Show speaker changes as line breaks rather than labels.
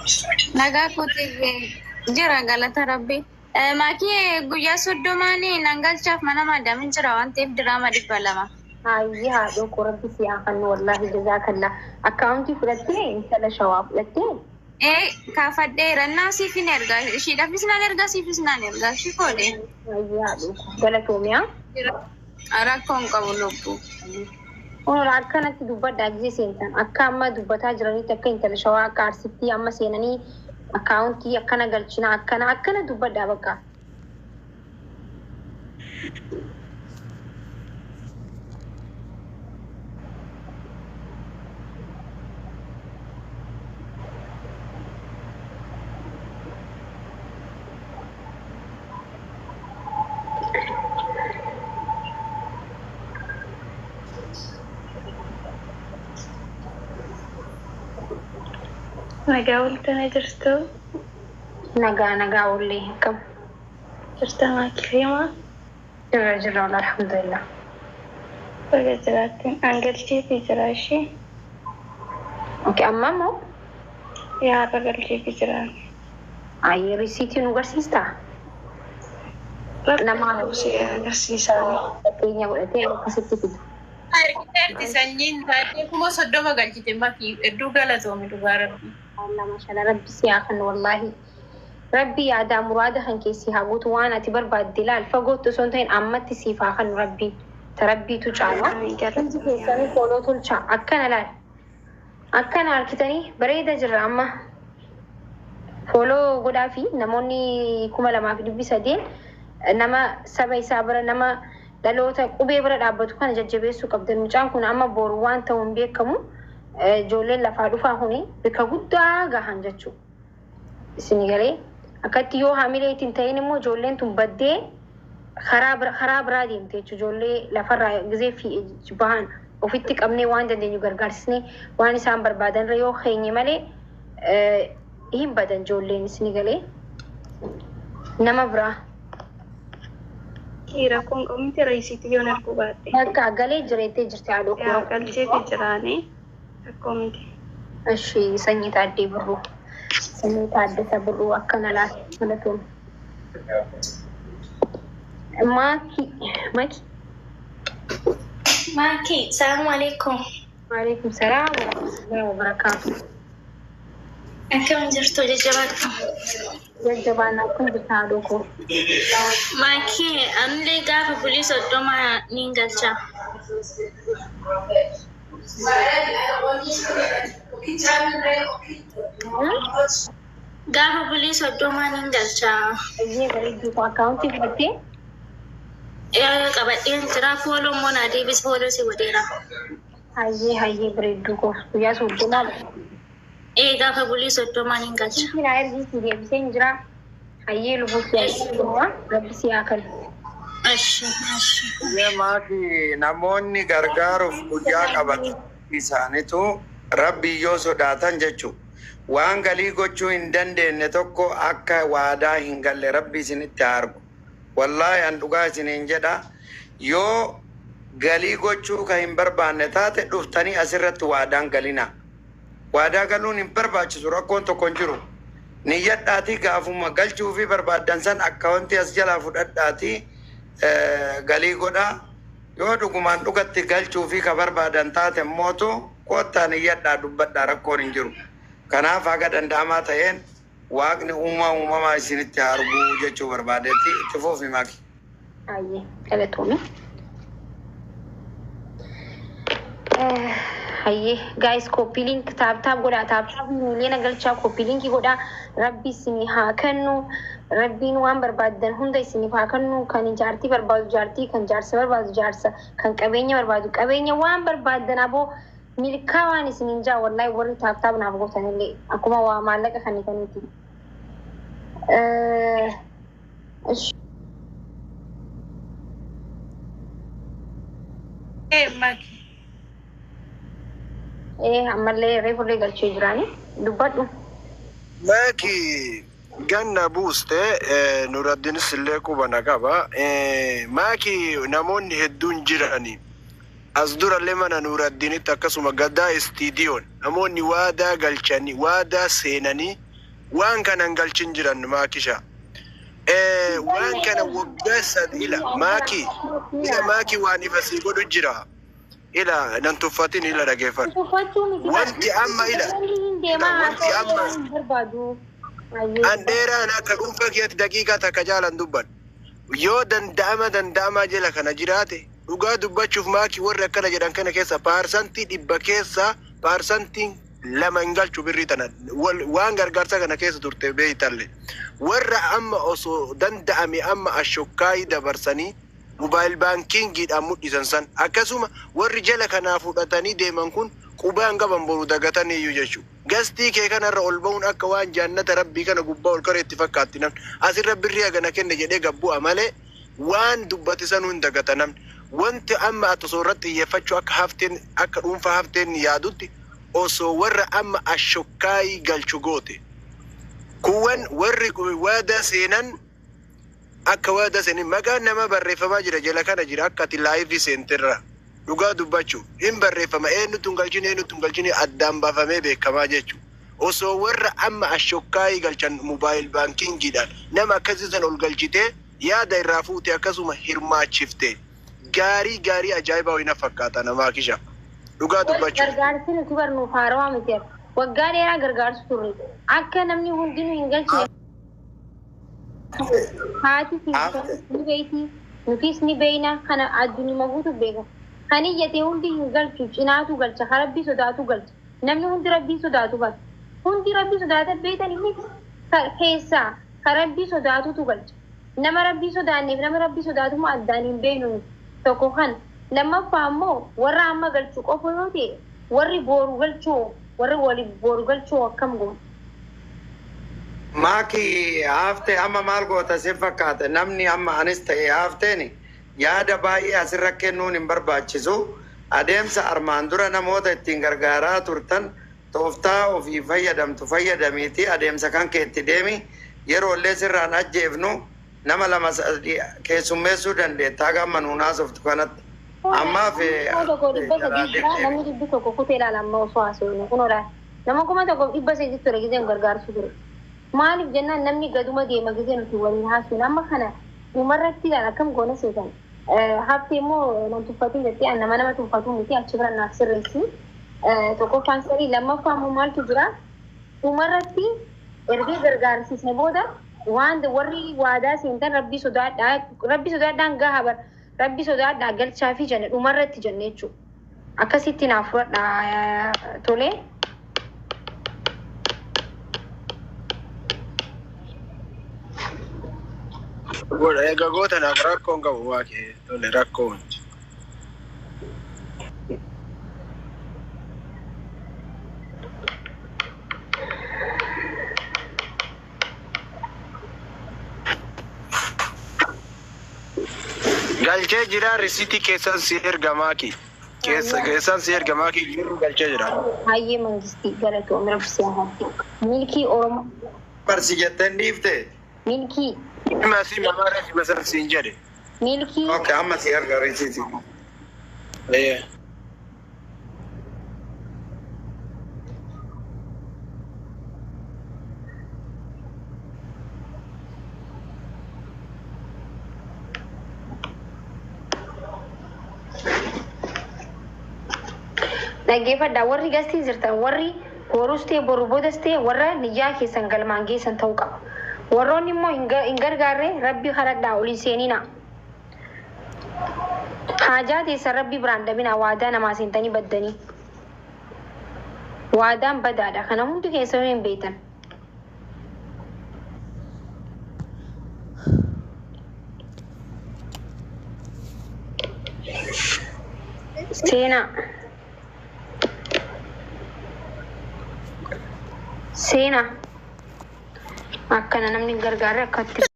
Nagaa kooti jira galata rabbi. Maakii guyyaa 30n nan galchaaf mana maadaamin jira waan ta'eef diraama 200.
Hayyee haadhoo koo rabbi si haa kennu wallaahi jazaakallaa. Akkaawuntii fudhattee intala shawaa fudhattee
Ee kaafadheera naa siif hin ergaa ishiidhaafis nan ergaa siifis nan ergaa ishii koode.
Hayyee haadhoo koo galatoomiyaa.
Rakkoo hin qabu lubbuu.
Kunoo akkanatti dubbadhaa gisee seentan akka amma dubbataa jiranitti akka intala shawaa akka arsitti amma seenanii akkaawuntii akkana galchina akkana akkana dubbadhaa bakka.
Nagaa bultanii jirtu.
Nagaa nagaa oollee akkam.
Jirta maakii feemaa.
Jirra jirra wal alhamdulillah.
Baga jiraattin an galcheefi jira ishee.
Okay amma immoo
Yaa har'a galcheefi jira.
Ayyee risiitii nu garsiistaa? Nama
Rakkoo si agarsiisaani.
fakkeenya godhatee akkasitti fidu.
Ergiteerti sanyiin taaddee 30,000 galchite makii hedduu galatoomi dhugaa rabbii.
Allah mashallah rabbi si haa kennu wallaahi. Rabbi yaadaa muraada kan keessi haa guutu waan ati barbaadde laal fagootti osoo hin ta'in ammatti siif haa kennu rabbiin. Ta rabbiitu caala.
Amiin
Hundi
galatoomi.
keessanii fooloo tolchaa akkana laal. Akkana harkitanii bareeda jirra amma. Fooloo godhaa fi namoonni 2,300 nama saba isaa bira nama dhaloota qubee bira dhaabbatu kana jajjabeessuu qabdan. Mucaan kun amma boru waan ta'u hin beekamu. Ijoolleen lafaa dhufaa kuni bika guddaa gahan jechuudha. Isin galee akkatti yoo hamilee ittiin ta'in immoo ijoolleen tun baddee karaa bira karaa biraa deemte jechuudha. Ijoollee lafarraa gizee fi bahan ofitti qabnee waan dandeenyu gargaarsisnee waan isaan barbaadan irra yoo keenye malee hin badan ijoolleen isin galee nama biraa.
Rakkoon qabu miti risiitii yoon arguu baadhe.
Bakka galee jireettee jirti haadhoo
Yaa
koo.
galcheefi jiraani rakkoo miti.
Ishii sanyii taaddee birruu. Sanyii taaddasa birruu akkana laata galatoom. Maaki maki.
Maaki, salaamu alaikum.
Waalaikum salaam wa rahmatullahi wa barakaatu.
Akkam jirtu jajjabaadhu.
Jajjabaan akkam jirta haadhoo koo.
Maaki, anillee gaafa bulii 30 niin galcha. Gaafa bulii 30 niin galcha.
Baay'ee bareedduu koo akkaawuntii fudhattee
Qabadheen jira fooloo immoo naa deebis fooloo si godheera.
Hayyee hayyee bareedduu koo guyyaa 30.
Ee gaafa bulii 30 niin galcha.
Naa ergii si deebisee hin jira. Hayyee lubbuu si haa rabbi si haa kennu.
Ashi ashi.
Biyya maatii namoonni gargaaruuf guyyaa qabatan isaanitu rabbi yoo sodaatan jechuudha. Waan galii gochuu hin dandeenye tokko akka waadaa hin galle rabbi isinitti haa argu. Wallaahi an dhugaa isiniin jedha yoo galii gochuu ka hin barbaanne taate dhuftanii asirratti waadaan galina. Waadaa galuun hin barbaachisu rakkoon tokko hin jiru. Niyyadhaatii gaafuma galchuu fi barbaaddan san akka wanti as jalaa fudhadhaatii galii godhaa. Yoo dhugumaan dhugatti galchuu fi ka barbaadan taate mootu koottaa niyyadhaa dubbadhaa rakkoon hin jiru. Kanaaf haga danda'amaa ta'een waaqni uumaa uumamaa isinitti haa arguu jechuu barbaadetti itti fufi maki.
Hayyee galatoomi. Hayyee guys copy link tap tap godhaa tap tap miiliyoona galchaa copy link godhaa rabbi isinii haa kennu rabbiin waan barbaaddan hunda isiniif haa kennu kan jaartii barbaadu jaartii kan jaarsa barbaadu jaarsa kan qabeenya barbaadu qabeenya waan barbaaddan aboo milkaa waan isiniin jaa wallaahi warri tap tap naaf gootanillee akkuma waa maallaqa kan kaniiti.
Ee maki.
Ammallee reefullee galchee jiraani dubbadhu.
Maaki ganna buuste Nuraddiinis illee quba na qaba. Maaki namoonni hedduun jirani. As durallee mana Nuraddiinitti akkasuma gadaa istiidiyoon namoonni waadaa galchanii waadaa seenanii Waan kana hin galchin jiran maakisha. Waan kana waggaa 3 ila maaki ila maaki waan ifa sii godhu jira. Ila nan tuffatin ila dhageeffadhu.
Tuffachuu miti.
Wanti amma ila
Wanti hin
ila
deemaa
wanti
haasa'uu
amma
hin barbaadu. Ayyee.
an dheeraan akka dhuunfaa keetti daqiiqaa takka jaalan dubbadhu. Yoo danda'ama danda'amaa jala kana jiraate dhugaa dubbachuuf maaki warri akkana jedhan kana keessa 100% keessa 2% hin galchu birrii tana waan gargaarsa kana keessa turte beeytalle. Warra amma osoo danda'ame amma ashokkaayii dabarsanii mobile bankingiidhaan mul'isan san akkasuma warri jala kanaa fudhatanii deeman kun qubaan qaban boru dagataniiyyuu jechuudha. Gastii kee kanarra ol ba'uun akka waan jaannata rabbii kana gubbaa ol kareetti fakkaatti namni asirra birrii hagana kenne jedhee gabbu'a malee waan dubbate sanuu hin dagata namni. Wanti amma ati osoo irratti xiyyeeffachuu akka hafteen akka dhuunfaa hafteen yaadutti osoo warra amma ashokkaayii galchu goote. Kuwwan warri waadaa seenan akka waadaa seenan maqaan nama barreeffamaa jira jala kana jira akka ati live seenterra dhugaa dubbachuu hin barreeffama eenyutu hin galchine eenyutu hin galchine addaan baafamee beekamaa jechuudha. Osoo warra amma ashokkaayii galchan mobile bankingiidhaan nama akkasii san ol galchitee yaada irraa fuute akkasuma hirmaachifte gaarii gaarii ajaa'ibaa wayina fakkaata namaa kisha dhugaa dubbachuu.
Gargaarsi nuti barnuuf haarawaa miti. Waggaa dheeraa gargaarsu turre. Akka namni hundinuu hin galchine haati ni beeyti nutis ni beeyna kana addunyaa guutuu beeka. Kan iyyate hundi hin galchu cinaatu galcha ka rabbii sodaatu galcha. Namni hundi rabbii sodaatu bara. Hundi rabbii sodaata beeytan inni keessaa ka rabbii sodaatutu galcha. Nama rabbii sodaanneef nama rabbii sodaatu addaan hin beeknu tokko kan lammaffaa immoo warra amma galchu qofa yoo ta'e warri boru galchuu warri waliif boru galchuu akkam goona.
Maaki haftee amma maal goota si fakkaate namni amma anis ta'e hafteen yaada baay'ee asirra kennuun hin barbaachisu. Adeemsa armaan dura namoota ittiin gargaaraa turtan tooftaa ofii fayyadamtu fayyadamiiti adeemsa kan keetti deemi yeroo illee sirraan ajjeefnu nama lama sadii keessummeessuu dandeetta haga amma nuun haasoftu kanatti. Ammaaf
1300 jira namni 100 kutee ilaala amma osoo haasofnu kun olaana. Nama 1300 ture gizeen gargaarsu ture. Maaliif jennaan namni gaduma deema gizee nuti waliin haasofnu amma kana dhumarratti ilaala akkam goona seetan. Haftee immoo nan tuffatiin jettee nama nama tuffatu miti achi bira naaf sirreessi. Tokkoffaan sadii lammaffaa immoo maaltu jira dhumarratti erga gargaarsisne booda waan warri waadaa seentan rabbii sodaadhaa rabbii sodaadhaan gahaa bara rabbii sodaadhaa galchaa fi jenne dhumarratti jenne jechuudha. Akkasitti naaf fudhadhaa tolee.
Godha egaa goota naaf rakkoon qabu waaqee tole rakkoo miti. Galchee jira risiitii keessan si erga maaki. Keessan si erga maaki jirru galchee jira.
Hayyee mangistii galatoomii rabbisee haa. Milkii Oromoo.
Barsi jetteen dhiifte.
Milkii.
Hima si mamaara si masan siin jedhe.
Milkii.
Okay amma si erga risiitii.
Dhaggeeffadhaa warri gastii jirtan warri borus ta'e boru boodas ta'e warra niyyaa keessan galmaan geessan ta'uu qaba. Warroonni immoo hin gargaarre rabbi kadhadhaa olii seenina. Haajaa teessan rabbi biraan dhabina waadaa namaa seentanii baddanii. Waadaan badaadha kana hundi keessanuu hin beektan. Seenaa. Seenaa. Akkana namni hin gargaarre akkatti.